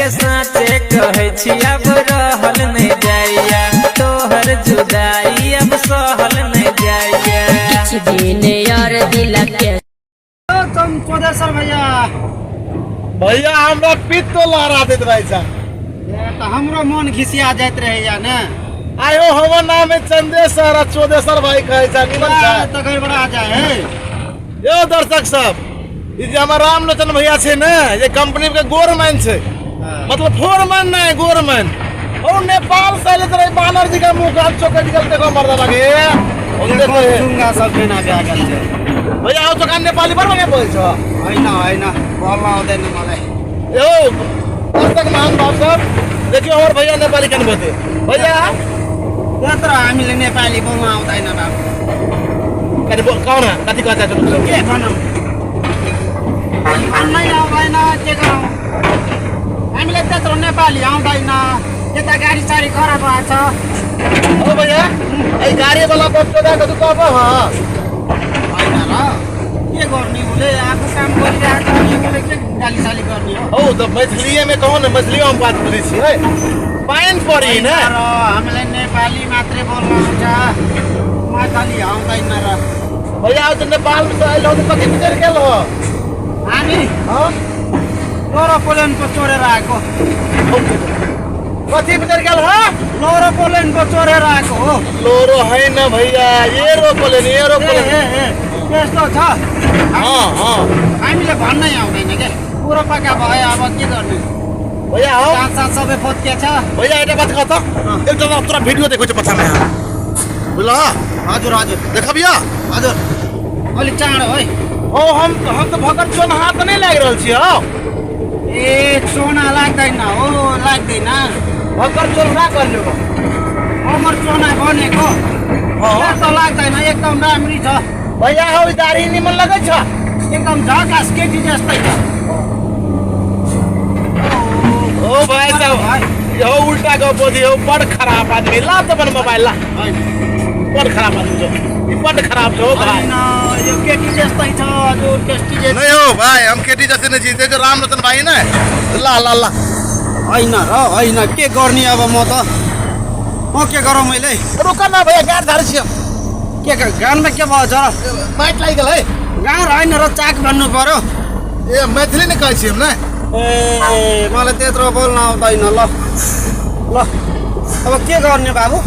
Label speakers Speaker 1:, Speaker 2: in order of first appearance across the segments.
Speaker 1: हे साँचे कहै छी अब रहल नहीं जाइया, तोहर जुदाई अब सहल नहीं जाइया।
Speaker 2: किछ दिन यार दिल के
Speaker 3: तुम चोदेश्वर भैया।
Speaker 4: भैया हमरा पित्त तो लहरा दैत रहै छै।
Speaker 3: ए, तऽ हमरो मन घिसिया जाइत रहैया ने।
Speaker 4: आयो हमर नाम है चंदेश्वर आ चोदेश्वर भाई कहै छै, निमन छै।
Speaker 3: तऽ गड़बड़ा जाय है।
Speaker 4: यो दर्शक सब, ई जे हमर रामलोचन भैया छै ने, ये कंपनी के गोरमैन छै, मतलब फोरमैन नहीं गोरमैन। और नेपाल से आयल रहे बानर जी का मुंह कान चौकट गेल देखो मर्दवा के। ओ देखो हे।
Speaker 3: चुंगा सब केना भए गेल छै।
Speaker 4: भैया आओ तो नेपाली बड़ बढ़िया बोलै छौ।
Speaker 3: होइन होइन, बोल्न आउँदैन मलाई।
Speaker 4: यो दर्शक महानुभाव सब देखियो हमर भैया नेपाली केना बोलते। भैया
Speaker 3: त्यत्रो हामीले नेपाली बोल्न आउँदैन बाबु।
Speaker 4: कति बोल कौन है कति कहता है तुम?
Speaker 3: के भनौँ, भन्नै आउँदैन, के गरौँ, हामीलाई त्यत्रो नेपाली आउँदैन। यता गाडी साडी खराब भएको छ।
Speaker 4: ओ भैया ए गाडी वाला बच्चो दा कति कहब हां?
Speaker 3: होइन र के गर्ने, उसले आफू काम गरिरहेको छ अनि उसले के गाली साली गर्ने हो?
Speaker 4: हौ त मैथिलीए में कहू ने, मैथिली हम बात करै छियै, पानि पड़ी ने।
Speaker 3: होइन र हामीलाई नेपाली मात्रै बोल्न आउँछ, मैथिली आउँदैन र।
Speaker 4: भैया त नेपाल से आइल हो त कति बिचर गेल हो?
Speaker 3: हामी
Speaker 4: हँ?
Speaker 3: लोरो प्लेनको चोरेर आएको।
Speaker 4: कथी बिचर गेल हो?
Speaker 3: लोरो प्लेनको चोरेर आएको हो।
Speaker 4: लोरो है न भैया, एरोप्लेन, एरोप्लेन।
Speaker 3: ए, ए, ए, त्यस्तो छ।
Speaker 4: हाँ, हाँ।
Speaker 3: हामीले भन्नै आउँदैन के, कुरो पक्का भयो, अब के गर्ने?
Speaker 4: भैया हो।
Speaker 3: साथ साथ सबै फत्के छ।
Speaker 4: भैया एउटा बात कह त, एकटा तोरा भिडियो देखै छ पछामे, बुझल?
Speaker 3: हजुर हजुर।
Speaker 4: देखबिया?
Speaker 3: हजुर, अलिक चाँडो है।
Speaker 4: ओ हम त भकर चोन हाथ नहीं लागि रहल छी हौ।
Speaker 3: ए चोना लाग्दैन हो, लाग्दैन।
Speaker 4: भकर चोना कर लियो।
Speaker 3: अमर चोना बनेको। त्यस्तो लाग्दैन, एकदम राम्री छ।
Speaker 4: भैया हौ दाढी निमन लगै छ?
Speaker 3: एकदम झकास केटी जस्तै छ।
Speaker 4: ओ भाइ साहब, यो उल्टा गप बोली हो, बड़ खराब आदमी। ला त अपन मोबाइल ला। बड़ खराब आदमी छौ, ई बड़ खराब छौ भाइ।
Speaker 3: होइन, यो केटी जस्तै छ हजुर, केटी जस्तै।
Speaker 4: नहीं हो भाइ, हम केटी जस्तै नै छी, त्यो रामलोचन भाइ नै। ला ला ला।
Speaker 3: होइन र होइन, के गर्ने अब म त, म के गरौँ मैले?
Speaker 4: रुक न भैया, गाड धारे छियौ।
Speaker 3: के गानमा के भयो छ र?
Speaker 4: माइक लागि गेल है।
Speaker 3: गाड होइन र, चाक भन्नु पर्यो।
Speaker 4: ए मैथिली नै कहै छियौ ने?
Speaker 3: ए मलाई त्यत्रो बोल्न आउँदैन। ल ल, अब के गर्ने बाबु?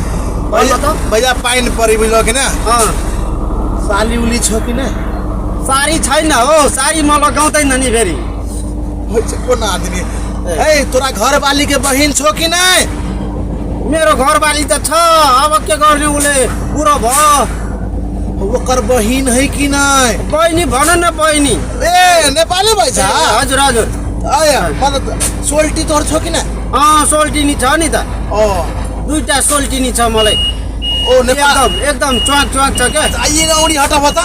Speaker 4: भैया
Speaker 3: भन्नु त।
Speaker 4: भैया पानि परी बुझलो कि न?
Speaker 3: अँ।
Speaker 4: साली उली छ कि न?
Speaker 3: सारी छैन हो, सारी म लगाउँदैन नि फेरि।
Speaker 4: होइ छै कोन आदमी। ए तोरा घरवाली के बहिन छौ कि नै?
Speaker 3: मेरो घरवाली त छ, अब के गर्ने, उसले बुढो भयो।
Speaker 4: ओकर बहिन है कि नै?
Speaker 3: बहिनी भन न, बहिनी।
Speaker 4: ए नेपाली भएछ?
Speaker 3: हजुर हजुर।
Speaker 4: आया मतलब सोल्टी तोहर छौ कि नै?
Speaker 3: अँ सोल्टिनी छ नि त।
Speaker 4: ओ
Speaker 3: दुईटा सोल्टिनी छ मलाई।
Speaker 4: ओ नेपाल
Speaker 3: एकदम एकदम च्वाक च्वाक छ क्या।
Speaker 4: आइए न औरी हटब त।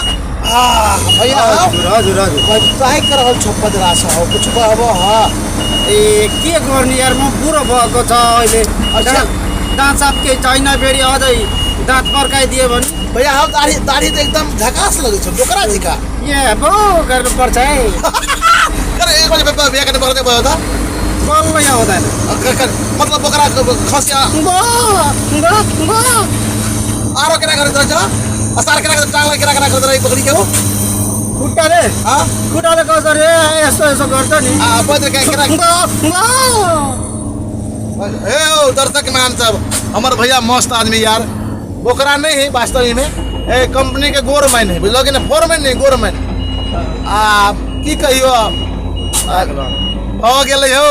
Speaker 4: आ भैया
Speaker 3: हजुर हजुर हजुर।
Speaker 4: चाहे कर रहल छौ पदरा से हो कुछ कहबो। हाँ
Speaker 3: ए के गर्ने यार, म बुढो भएको छ अहिले।
Speaker 4: अच्छा।
Speaker 3: दाँत सात केही छैन, फेरि अझै दाँत फर्काइदियो भने।
Speaker 4: भैया हम दाढ़ी दाढ़ी त एकदम झकास लगै छौ, डोकरा जी का।
Speaker 3: ए बो गर्नुपर्छ है।
Speaker 4: कर एक बजे भैया कने बरदे भयो त।
Speaker 3: बोल्नै आउँदैन।
Speaker 4: कर, मतलब बोकरा खसिया।
Speaker 3: गो, गो, गो।
Speaker 4: आरो केना करैत रहै छौ? असार केना करैत, टाङ्गलाई केना केना करैत रहै बकरी के हो?
Speaker 3: खुट्टाले?
Speaker 4: हाँ?
Speaker 3: खुट्टाले कसरी यस्तो यसो गर्छ नि।
Speaker 4: आ, बज्र के केना?
Speaker 3: गो, गो।
Speaker 4: ए ओ दर्शक मान सब, हमर भैया मस्त आदमी यार, बोकरा नहीं है वास्तव में, ए कंपनी के गोरमैन है बुझलो कि ना, फोरमैन नहीं गोरमैन। आ की कहियो भऽ गेलै हौ।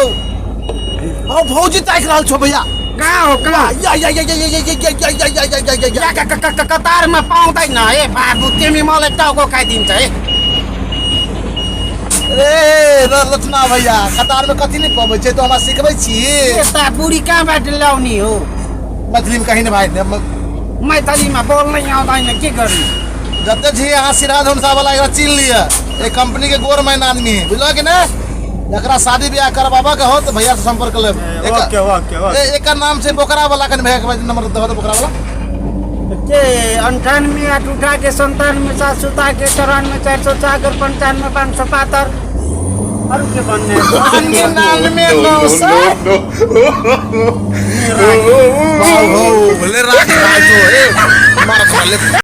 Speaker 4: हौ भौजी ताकि रहल छौ भैया।
Speaker 3: कहाँ हो, कहाँ?
Speaker 4: या, या, या, या, या, या, या, या, या, या, या, या, या, या।
Speaker 3: या, कतारमा पाउँदैन ए बाबु, तिमी मलाई टाउको खाइदिन्छ है।
Speaker 4: रे रत्ना भैया, कतारमे कथी नहि पबै छै, तो हमरा सिखबै छी।
Speaker 3: यस्ता बुढी कहाँबाट ल्याउने हो?
Speaker 4: मैथिलीमे कहीं नहि भाइ,
Speaker 3: मैथिलीमा बोल्नै आउँदैन, के गर्ने?
Speaker 4: जते छी अहाँ सिराज धनुषा वाला एकरा चिन्ह लिअ, एक कंपनी के गोरमैन आदमी है बुझलो कि नहि? जकरा शादी ब्याह करवाबऽ के हो तऽ भैया से संपर्क लेब।
Speaker 3: Okay, okay, okay.
Speaker 4: एकर नाम छै बोकरा वाला, कनि भैया के नंबर दहो तऽ बोकरा वाला।
Speaker 3: के 98 8 उठा के 97 7 सुता के 94 400 चाकर 95 5 75। अरू के भन्ने
Speaker 4: 99 900।
Speaker 3: राखी।
Speaker 4: हो, ले राख राख ए मार साले।